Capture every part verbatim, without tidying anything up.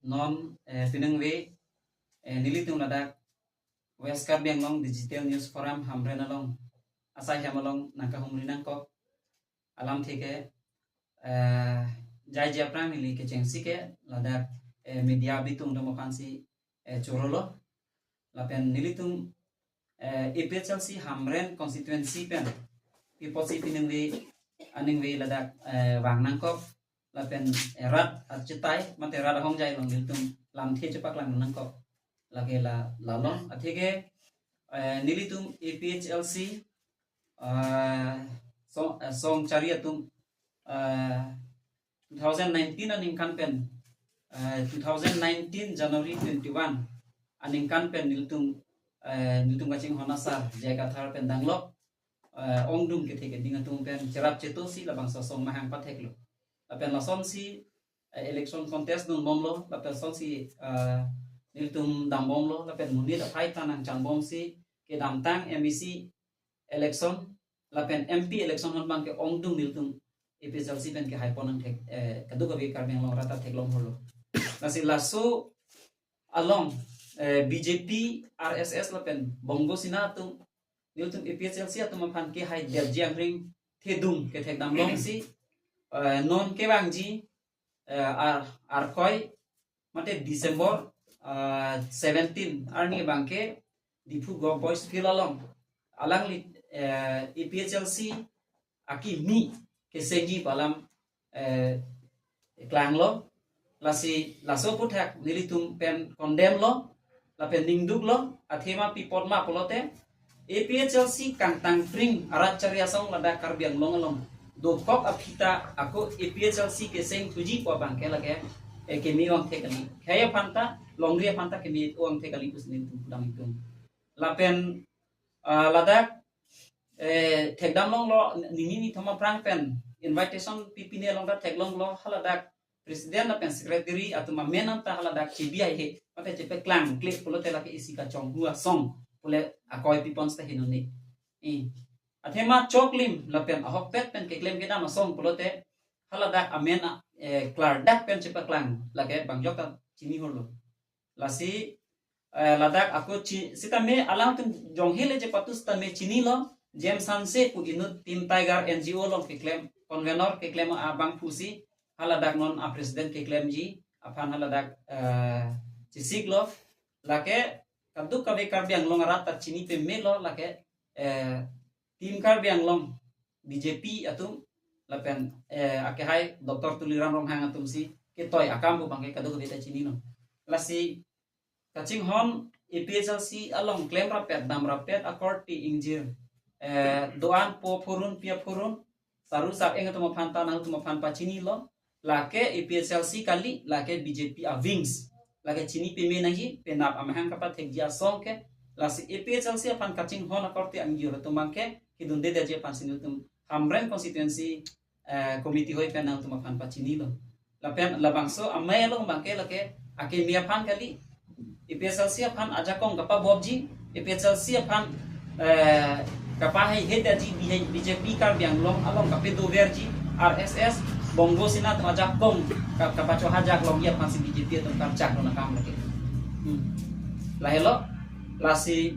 non eh, piningve eh, nelitum ladak West Karbi Anglong Digital News Forum Hamren along asai hem along nangkahumri nangkok alamthe ke eh, jaiji aphrang neli kechengsi ke ladak eh, media bitung atum aphansi eh, chorolo. Lapen nelitum eh, A P H L C Hamren constituency pen pi apotsi piningve aningve ladak eh, vang nangkok lapen eh, rat achitai mate rat ahongjai along nelitum lamthe chepaklang nangkok. Lake la lalong atheke eh, nelitum A P H L C eh, song eh, song chari atum eh, two thousand nineteen aningkan pen eh, two thousand nineteen January twenty-one aningkan pen nelitum eh, nelitum kachinghon asar J I Kathar pen danglok eh, ongdung kethe keding atum pen cherap chetosi labangso asong mahang patheklo. Lapen lasonsi eh, election contest dunbomlo lapen lasonsi eh, nelitum dambomlo lapen monit aphai ta nangchangbomsi kedamtang M A C election lapen M P election ahut abangke ongdung nelitum A P H L C pen kehaipon nangthek eh, kadokave Karbi Anglong rat ta theklong holo. Lasi laso along eh, B J P, R S S lapen Bongo Sena atum nelitum A P H L C atum aphan kehai derji angring thedung kethekdam longsi eh, non kevangji eh, ar arkoi mate December eh, seventeen arni abangke Diphu Govt Boys Field along alangli eh, A P H L C akimi kesengji pu alam eh, klanglo. Lasi laso aphuthak nelitum pen condemn lo lapen ningduklo. Athema pi apot ma pulote A P H L C kangtangpring arat chari asong ladak Karbi Anglong along dokok aphi ta ako A P H L C keseng thuji pu abangke lake eh, keme vangthe kali. Khei aphan ta longri aphan ta keme vangthe kali pusi nelitum pudam itum. Lapen ah, ladak eh, thekdam longlo nini nithom aphrang pen invitation pipine along ta theklonglo haladak president lapen secretary atum amen anta haladak chebi haihe mate chepaklang kle pulote lake isi kachonghu asong pule akoi pipon seta hinone. Eh, athema choklim lapen ahokpet pen keklem kedam asong pulote haladak amen a- eh, klardak pen chepaklang lake bangjok ta chini holo. Lasi eh, ladak ako chi sitame alangtum jonghe le je patu sitame chinilo. James Hanse pu inut Team Tiger N G O along keklem convenor keklem abangphusi haladak non a president keklemji aphan haladak eh, chisiklo. Lake kadokave Karbi Anglong arat ta chini pemelo lake eh, Team Karbi Anglong B J P atum lapen eh, akehai Doctor Tuliram Ronghang atumsi ketoi akam pu abangke kadokave ta chinilo. Lasi kachinghon A P H L C along klem rapet dam rapet akorte ingjir eh, doan po phurun pia phurun saru sap eng atum aphan ta nangtum aphan pachinilo. Lake A P H L C kali lake B J P a wings lake chini peme nangji penap amahang kapathekji asong ke. Lasi A P H L C aphan kachinghon akorte ingjir atum abangke kedunde daji aphansi nelitum Hamren constituency eh, committee hoi pen nangtum aphan pachinilo. Lapen labangso amei along abangke lake akeme aphan kali. A P H L C aphan ajakong kapabobji, A P H L C aphan eh, kapahai hedaji B J P Karbi Anglong along kapedoverji, R S S, Bongo Sena atum ajakong ka- kapachohajak longji aphansi B J P atum karchak lo nakam lake. Hmm. Lahelo, lasi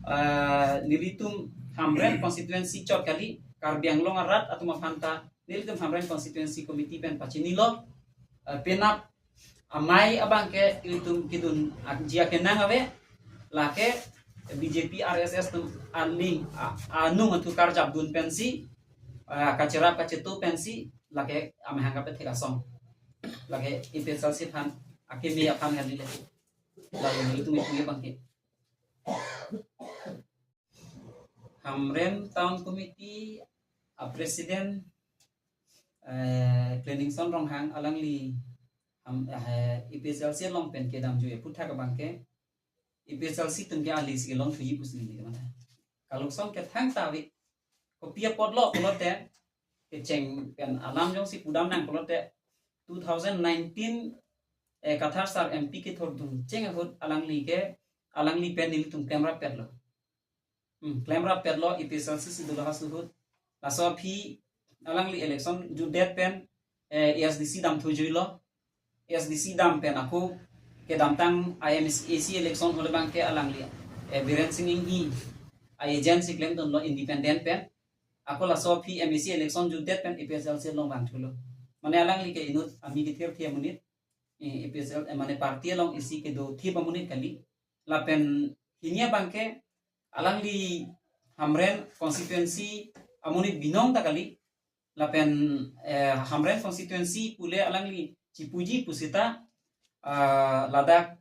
eh, nelitum Hamren constituency chot kali, Karbi Anglong arat atum aphan ta nelitum Hamren constituency committee pen pachinilo. Eh, penap amei abangke ilitum kedun akji akenang ave lake B J P R S S atum aling a- anung atu karjapdun pensi eh, kacherap kachetu pensi lake amahang kapethek asong lake A P H L C aphan akeme aphan kali le. Lake nelitum itum abangke Hamren Town Committee a President eh, Kleningson Ronghang alangli ham, eh, A P H L C along pen kedamjui aphuthak abangke A P H L C atum ke alisi kelong thuji pusi neli kemana. Kalau song kethang tawi kopi apotlo pulote kecheng pen alam jongsi pudam nang pulote two thousand nineteen eh, Kathar sar M P kethordun cheng ahut alangli ke alangli pen nelitum klem rapetlo. Hmm, klem rapetlo A P H L C si dolo ha suhut. Laso aphi alangli election jutdet pen eh, A S D C damthujuilo. S D C dam pen ako kedamtang I M A C election hole abangke alangli, eh, Biren Singh Enghi a-agent si klemdunlo independent pen. Ako laso aphi M A C election jutdet pen A P H L C along vangthulo. Mane alangli ke inut ami kethirthe amonit, eh, A P H L, eh, mane party along isi kedothip amonit kali. Lapen hini abangke alangli Hamren constituency amonit binong ta kali. Lapen, eh, Hamren constituency pule alangli chipuji pusita, ah, ladak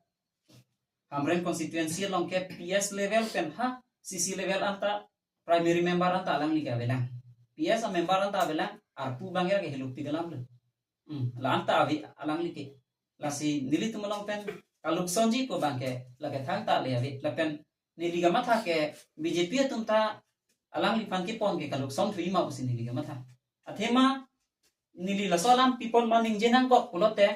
Hamren constituency along ke P S level pen ha C C level anta primary member anta alangli ke avelang. P S a-member anta avelang, arpu abangke ke helupik alam lo. Hmm, la anta ave alangli ke. Lasi nelitum along pen kaluksonji pu abangke lake thangta le ave. Lapen neli kamatha ke B J P atum ta alangliphan kepon ke kalukson thuji ma pusi neli kamatha. Athema neli laso alam pipon ma ningje nangkok pulote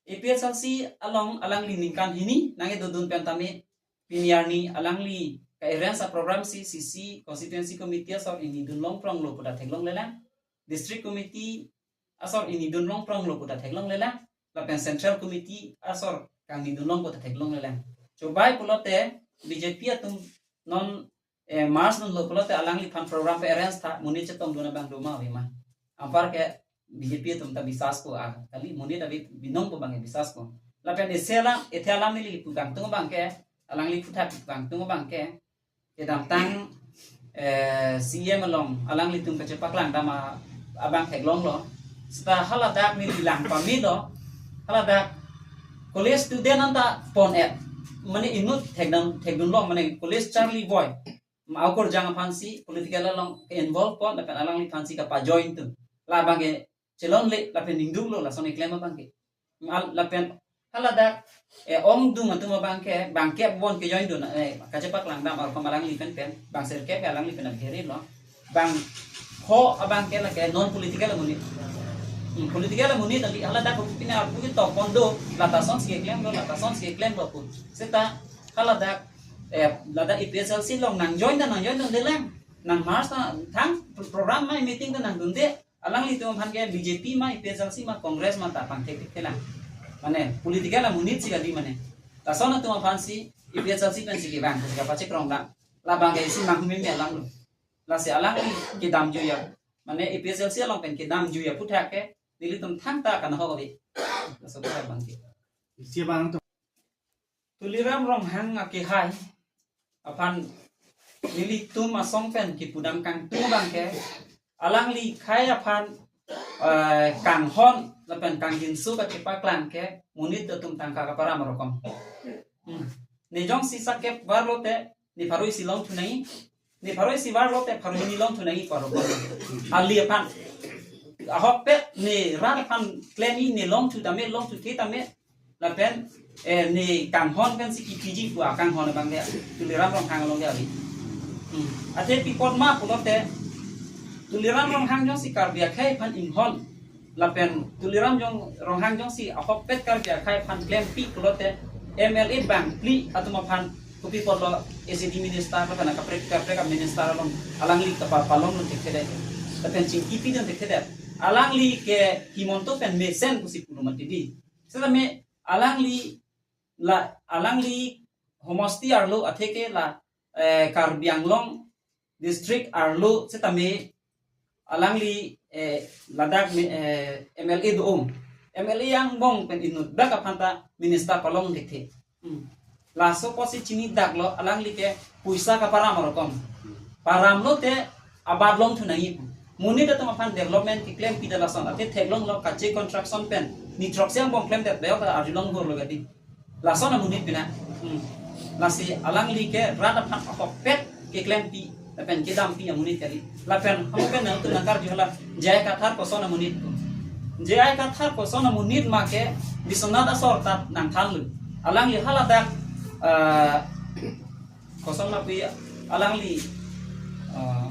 A P H L C along alangli ningkan hini nangkedodun pen tame pini arni alangli ka-arrange a-program si C C constituency committee asor ingni dun longpronglo puta theklonglelang. District committee asor ingni dun longpronglo puta theklonglelang. Lapen central committee asor kangni dun long puta theklonglelang. Chobai pulote B J P atum non, eh, March dunlo pulote alangliphan program pe-arrange tha, monit chetongdun abang do ma ave ma. Anpar ke B J P atum ta bisas ko a, kali monit ave binong pu abangke bisas ko. Lapen isi alam, isi alam neli pu kangtung abangke, alangli aphuthak pu kangtung abangke, kedamtang, eh, C E M along alanglitum kachepaklang dam a-, abang theklonglo. Seta haladak neli lang pamelo, haladak college student anta pon-et. Mane inut thekdam, thekdunlong, mane college charli boy. Ma akorjang aphansi political along ke-involve pon, lapen alangliphansi kapajoin tu. La abangke chelonle, lapen ningduklo, lason keklem abangke. Al-, lapen haladak, eh, ongdung atum abangke, bangkep bon kejoindun, eh, kachepaklang dam arokom alangli pen pen, bang sirkep alangli pen abheri lo. Bang ho abangke lake non political amonit. Hmm, political amonit tadi haladak pine arpu ketok pon do, lata asonsi keklemlo, lata asonsi keklemlo pu. Seta haladak, eh, ladak A P H L C along nangjoin ta nangjoindundelang. Nang March ta thang pro-, program ma meeting ta nangdunde. Alanglitum aphan ke B J P ma, A P H L C ma, Congress ma ta pangthek thekthelang. Mane political amonit si kali mane. Lason atum aphansi A P H L C pensi kevang, si kapachekrong dam. La abangke isi manghumeme alam lo. Lasi alangli kedamjui a, mane A P H L C along pen kedamjui aphuthak ke nelitum thangta kanahok ave. Laso aphuthak abangke. Isi abang tu. Tuliram Ronghang akehai aphan nelitum asong pen kipudam kangtung abangke, alangli khei aphan, eh, kanghon lapen kangjinso kachepaklang ke monit atum tangka kaparam arokom. Hmm. Ne jongsi sakep varlote ne pharo isi longthu nangji. Ne pharo isi varlote pharo hini longthu nangji pu arokom. Ali aphan. Ahokpet ne rat aphan klemji, ne longthu tame, longthuthe tame. Lapen, eh, ne kanghon pensi kipiji pu akanghon abang dia. Tuliram Ronghang along dia ave. Hmm. Athe pi apot ma pulote Tuliram Ronghang jongsi Karbi akhei aphan inghon. Lapen Tuliram jong, Ronghang jongsi ahokpet Karbi akhei aphan klempi pulote M L A bangphli atum aphan kopi apotlo A C D minister lapen kaprek kaprek a-minister along alangli kapapalongdun thekthedet. Lapen chingkipidun thekthedet. Alangli ke Himanta pen mesen pusi pulo mati di. Setame alangli la, alangli homosti arlo atheke la, eh, Karbi Anglong district arlo setame alangli, eh, ladak me-, eh, M L A do-ong. M L A angbong pen inutdak aphan ta minister palong thekthe. Hmm. Laso apotsi chinidaklo alangli ke poisa kaparam arokom. Paramlote abat longthu nangji pu. Monit atum aphan development keklempi da lason. Athe theklonglo kache construction pen. Ni throksi angbong klemdet beo ka arjulong hurlo gadi. Lason amonit pina. Hmm. Lasi alangli ke rat aphan ahokpet keklempi lapen kedampi amonit kali. Lapen hamo pen nangtum nangkarju hala J I Kathar koson amonit pu. J I Kathar koson amonit ma ke Biswanath asor ta nangthanlo. Alangli haladak, eh, koson ma pi alangli, eh,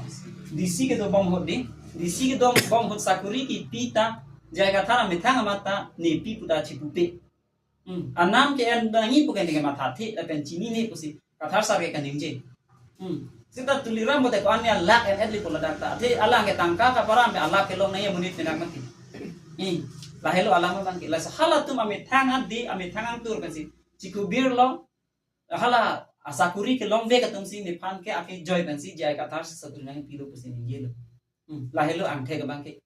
D C kedo bom ahut di. D C kedo bom ahut sakuri kipi ta J I Kathar amethang amat ta nepi pu ta chipupe. Hmm. Anam ke-en nangji pu ke ne kemathathe lapen chinine pusi Kathar sar ke kaningje. Hmm. Seta Tuliram bote ko-an ne alak en-et li pu ladak ta. Athe alang ke tangka kaparam pen alak kelong nangji amonit pen mati. Hmm. Lahelo alam abang ke, lasi halatum amethang adi, amethang angtur pensi chikubirlo, hala asakuri kelongvek atum si nephan ke ake joy pensi J I Kathar si sakuri nangpilo pusi ningjelo. Hmm, lahelo angthek abang ke.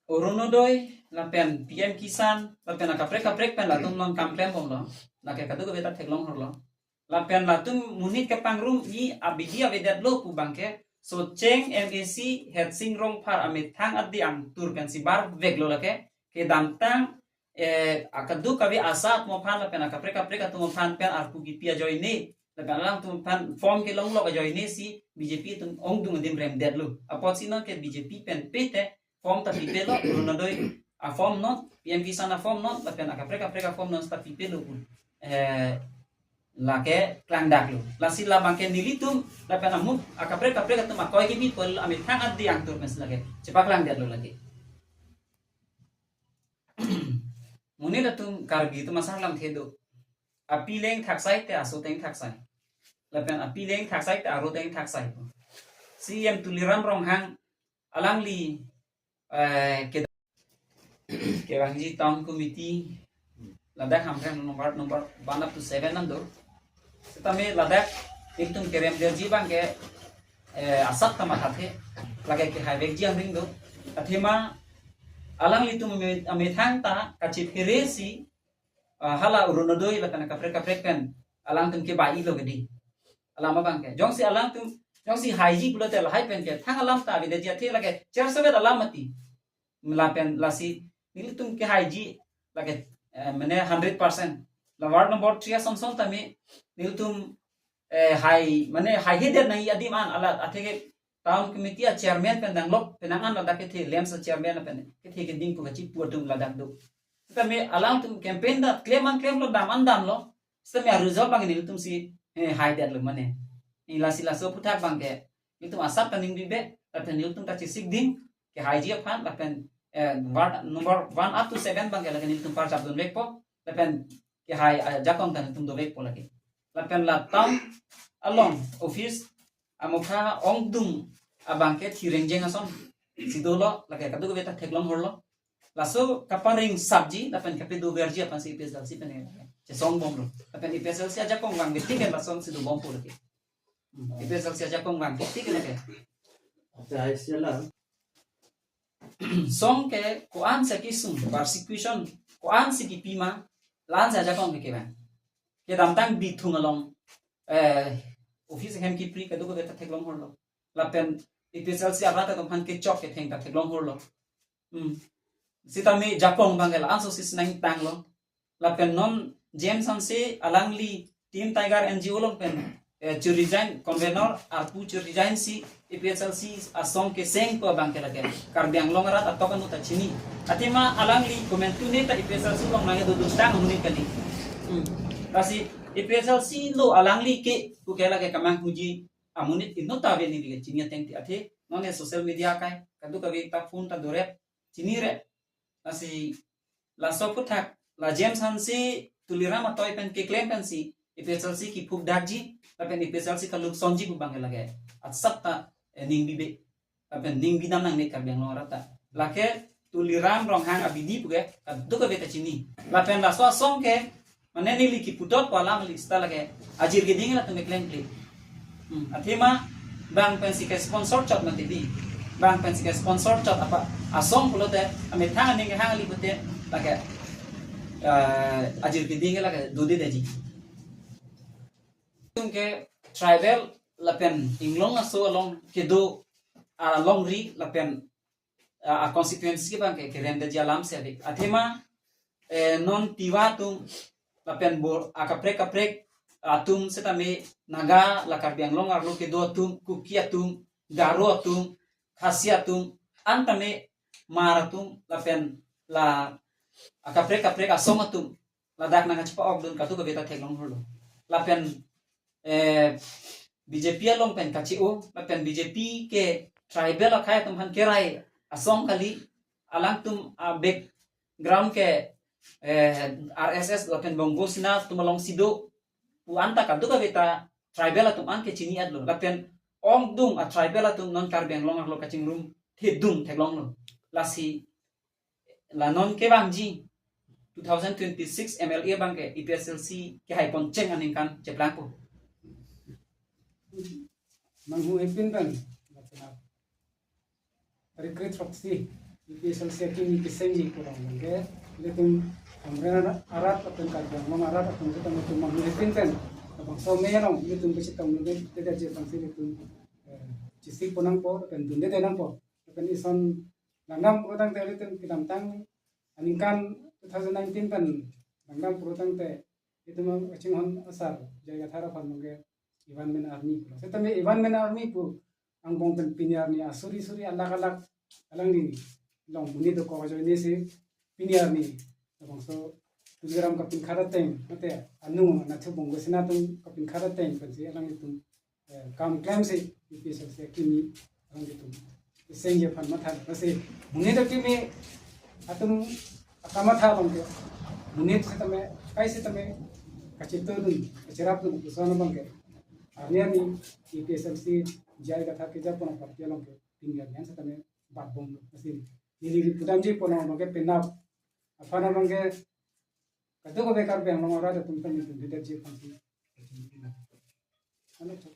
Orunodoi, lapen P M Kisan, lapen akaprek kaprek pen latum non kam klembomlo. Lake kadokave ta theklong horlo. Lapen latum monit kepangrum-i abidi avedetlo pu abang ke, Socheng M A C Hersing Rongphar amethang adi angtur pensi barveklo lake. Kedamtang, eh, akadokave asa atum aphan lapen akaprek kaprek atum aphan pen arpu kipi ajoine, lapen alangtum aphan form kelonglok ajoine si B J P atum ongdung adim remdetlo. Apotsi non ke B J P pen pete form ta pipelo, Orunodoi aform non, P M Kisan aform non, lapen akaprek kaprek aform non ta pipelo pu. Eh, lake klangdaklo. Lasi labang ke nelitum lapen amut akaprek kaprek atum akoi kimi pol amethang adi angtur pensi lake chepaklangdetlo lake. Monit atum Karbi atum asar lamthe do. Api leng thaksai te aso teng thaksai. Lapen api leng thaksai te aro teng thaksai. C E M Tuliram Ronghang alangli, eh, ke, kevangji town committee ladak Hamren number, number one up to seven an do. Setame ladak ilitum keremdetji abang ke, eh, asap ta mathathe, lake kehaivekji angring do. Athema alanglitum ame-, amethang ta kachiphere si, ah, hala Orunodoi lapen akaprek kaprek pen alangtum kebai-ilo kedi. Alam abang ke. Jongsi alangtum, jongsi haiji pulote lahai pen ke thang alam ta avedetji athe lake chersovet alam mati. Lapen lasi nelitum kehaiji lake, eh, mane hundred percent. La ward number three ason son tame nelitum, eh, hai, mane haihedet nangji adim an, ala atheke town committee a chairman pen danglok penang an ladak kethe LAMPS a chairman pen kethe keding pu kachipu atum ladak do. Tame alangtum campaign ta klem an klemlo, dam an damlo. Setame a result abang nelitum si, eh, haidetlo mane. Lasi laso aphuthak abang ke nelitum asap ta ningbibe, lapen nelitum ta chesik ding, kehaiji aphan, lapen, eh, ward number one up to seven abang ke lake nelitum parchap dunvekpo, lapen kehai, eh, ajakong ta nelitum dovekpo lake. Lapen la town along office amokha ongdung abang ke thirengjeng ason si dolo, lake kadokave ta theklong horlo. Laso kapareng sapji lapen kapedoverji aphansi A P H L C pen chesongbomlo. Lapen A P H L C ajakong vangve tik ke lason si dobompo lake. Hmm, A P H L C ajakong vangve tik ke lake. Acha, isi alam. Song ke ko-an si kesung, persecution ko-an si kipi ma, la-an si ajakong ke kevang. Kedamtang Bithung along, eh, office hem kipri kadokave ta theklong horlo. Lapen A P H L C arat atum aphan kechok ketheng ta theklong horlo. Hmm. Setame ajakong abang ke la-anso si nangtanglo. Lapen non James Hanse alangli Team Tiger N G O along pen, eh, chu-resign, convenor arpu chu-resign si A P H L C asong keseng ko abang ke lake Karbi Anglong arat atok anu ta chini. Athema alangli komantu ne ta A P H L C along nangkedodun tang amonit kali. Hmm. Lasi A P H L C lo alangli ke pu ke lake kemanghuji amonit inut ta ave neli ke chini ateng ti athe. Non e social media akai kadokave ta phone ta dorep chinire. Lasi laso aphuthak la James Hanse Tuliram atoi pen keklem pensi A P H L C kiphukdakji, lapen A P H L C kaluksonji pu abang ke lake asap ta, eh, ningbibe, lapen ningbidam nangne Karbi Anglong arat ta. Lake Tuliram Ronghang abidi pu ke kadokave ta chini. Lapen laso asong ke mane neli kiputot pu alam kali seta lake ajir keding latum keklemkle. Hmm, athema bang pensi ke sponsor chot mati di. Bang pensi ke sponsor chot apa asong pulote amethang aning kehang kali pute lake, eh, ajir keding lake dodedetji. Ilitum ke tribal lapen inglong aso along kedo, ah, longri lapen, ah, a constituency abang ke keremdetji alam si ave. Athema, eh, non Tiwa atum lapen Bor-, ah, kaprek kaprek atum setame Naga la Karbi Anglong arlo kedo atum, Kuki atum, Garo atum, Khasi atum, an tame Hmar atum, lapen la, ah, kaprek kaprek asong atum ladak nangkachepa-okdun kadokave ta theklong horlo. Lapen, eh, B J P along pen kache-o, lapen B J P ke tribal akhei atum aphan kerai asong kali, alangtum a-background ke, eh, R S S lapen Bongo Sena atum alongsi do pu anta kadokave ta tribal atum an ke chini-etlo. Lapen ongdung a tribal atum non Karbi Anglong arlo kachingrum thedung theklonglo. Lasi la non kevangji two thousand twenty-six M L A abangke A P H L C kehai poncheng aningkan cheplangpo. Manghu hepin pen, lapen ap- Tarik kre-throksi, A P H L C akimi kesengji pu along abangke, ilitum Hamren arat lapen Karbi Anglong arat atum chetongdun atum manghu hepin pen, labangso amei along ilitum kachetongdundedetji aphansi ilitum, eh, chesik ponnangpo, lapen dundedet nangpo, lapen ison langdam pulotangte ilitum kedamtang aningkan two thousand nineteen pen langdam pulotangte, itum kachinghon asar J I Kathar aphan abangke Ivan Man Army pu. Setame Ivan Man Army pu angbong pen pini arni asuri suri alak alak alangli along monit dokok ajoinesi pini arni labangso Tuliram kapinkhat ateng, mate anu anatthu Bongo Sena atum kapinkhat ateng pensi alanglitum, eh, kam klemsi A P H L C akimi alanglitum kesengji aphan matha. Lasi monit akimi atum akamatha abangke, monit setame, kai setame kachetongdun, kacherapdun lapuson abangke, arni arni A P H L C J I Kathar kejapon aparty along ke pini arni an setame batbom. Lasi neli pudamji pon abangke penap aphan abangke kadokave Karbi Anglong arat atum tame dundedetji aphansi. Ano chok.